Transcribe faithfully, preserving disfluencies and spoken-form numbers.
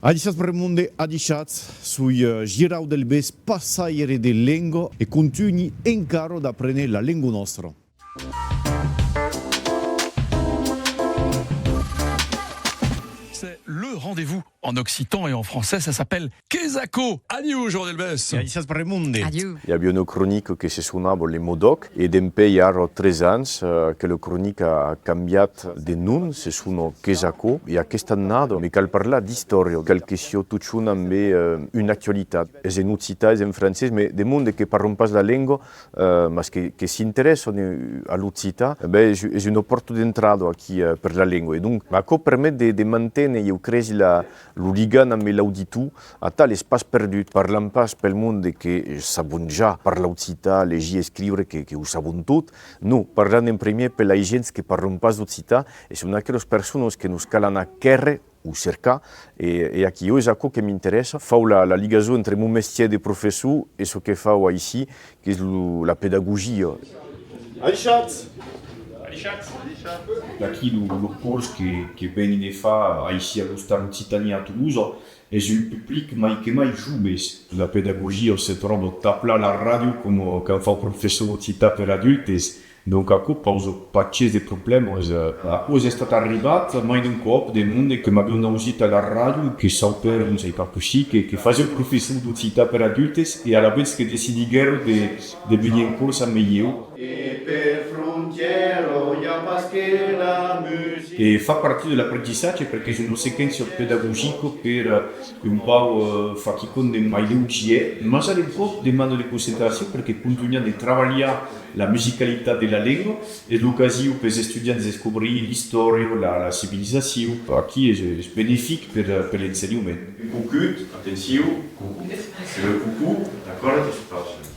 Adishatz per le monde, adishatz, soi, eh, Girau Delbès, passaire de lenga, e contunhi encara d'aprene la lenga nòstra. C'est le rendez-vous en occitan et en français, ça s'appelle Qu'es aquò? Adiu, Girau Delbès. E adishatz per le monde. Adiu. I aviá una cronica que se sonava Le Mot d'Òc, e dempuèi ara tres ans, eh, aquela cronica a cambiat de nom, se sona Qu'es aquò? E aquesta annada me cal parlar d'istòria, cal que siá totjorn ambe, eh, una actualitat. Es en occitan, es en francés, mas de monde que parlan pas la lenga, eh, mas que, que s'interèssan, eh, a l'occitan, ben, es, es una pòrta d'entrada aquí, eh, per la lenga. E donc, aquò permet de, de manténer, ieu cresi, la, lo ligam ambe l'auditor, atal es pas perdut. Parlam pas pel monde que, eh, sabon ja parlar occitan, legir, escriure, que, que o sabon tot. Non, parlam en primièr per las gents que parlan pas d'occitan, e son aquelas personas que nos cal anar quèrre o cercar, e, e aquí, ieu, es aquò que m'interèssa, fau la, la ligason entre mon mestièr de professor e çò que fau aicí, qu'es lo, la pedagogia. Adishatz! Adishatz! D'aquí lo, lo cors que, que veni de far aicí a l'Ostal Occitània a Tolosa, es un public mai que mai joves. La pedagogia se tròba tà plan la ràdio, coma quand fau professor d'occitan per adultes. Donc aquò pausa pas ges de problèmas. Eh, aquò es estat arribat mai d'un còp de monde que m'avián ausit a la ràdio, que saupèron, sai pas cossí, que, que fasiá professor d'occitan per adultes e alavetz que decidiguèron de, de venir en cors ambe ieu. E per frontièra i a pas que la musica. E fa partit de l'aprendissatge perque es una sequéncia pedagogica per, eh, un pauc, eh, far quicòm de mai leugièr, mas a l'encòp demanda de concentracion perque contunhar de trabalhar la musicalitat de la lenga es l'ocasion pels estudiants de descobrir l'istòria, la, la civilizacion. Aquí es, es benefic per, per l'ensenhament. Un cucut, atencion, cucut, se le cucut, d'acòrdi, se passa.